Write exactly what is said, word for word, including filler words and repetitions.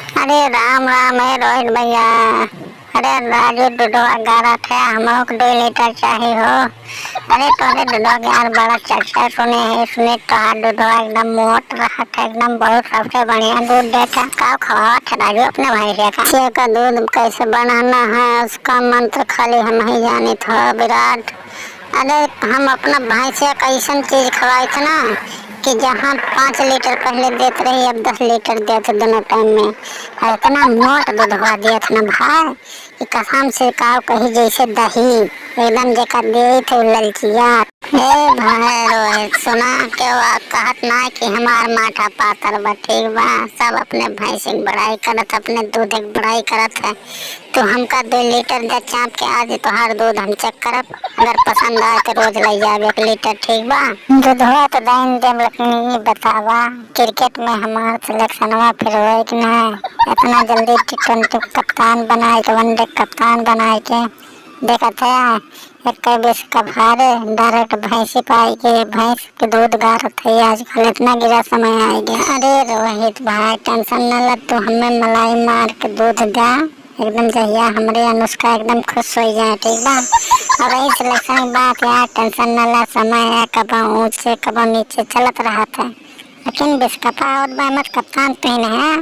अरे राम राम है रोहित भैया। अरे राजू, दूधवा गारत है, हमहू के दो लीटर चाही हो। अरे तोहरे दूधवा के यार बड़ा चर्चा सुने है, सुने तोहार दूधवा एकदम मोट रहत है, एकदम बहुत सबसे बढ़िया दूध देत है। का खवात है राजू अपने भैंसिया का? भैंसिया का दूध कैसे बढ़ाना है, उसका मंत्र खाली हम ही जानित हो विराट। अरे हम अपना भैंसिया का ऐसन चीज खवाइत ना कि जहाँ पाँच लीटर पहले देत रही, अब दस लीटर देत है दोनों टाइम में। और इतना मोट दूधवा देत ना भाई, कि कसम से काव कही जैसे दही, एकदम जेका देत है ललचिया। ए भाई रोहित, सुना के वो कहत ना कि हमार माथा पातर बा, ठीक बा? सब अपने भैंस के बड़ाई करत, अपने दूध के बड़ाई करत है। तू हमका दो लीटर दे चाप के, आज तोहार दूध हम चेक करब, अगर पसंद आए तो रोज ले जाब एक लीटर, ठीक बा? दूधवा तो दाइन देम, लेकिन ई बतावा, क्रिकेट में हमार सिलेक्शनवा फिर होए कि ना? इतना जल्दी टी ट्वेंटी कप्तान बनाए के, वनडे कप्तान बनाए के देखत है, एक विश्व कप हारे, डायरेक्ट भैंसी पाई के, भैंस के दूध गारत है आजकल, इतना गिरा समय आए गया। अरे रोहित भाई, टेंशन न ल, तू हमें मलाई मार के दूध दे, एकदम जहिया हमरे अनुष्का एकदम खुश हो जाए, ठीक बा? और यही सिलेक्शन की बात यार, टेंशन न ल, समय है, कब ऊंचे कब नीचे चलत रहत है, लेकिन विश्व कप आवत बा, मत कप्तान तू ही नहीं है।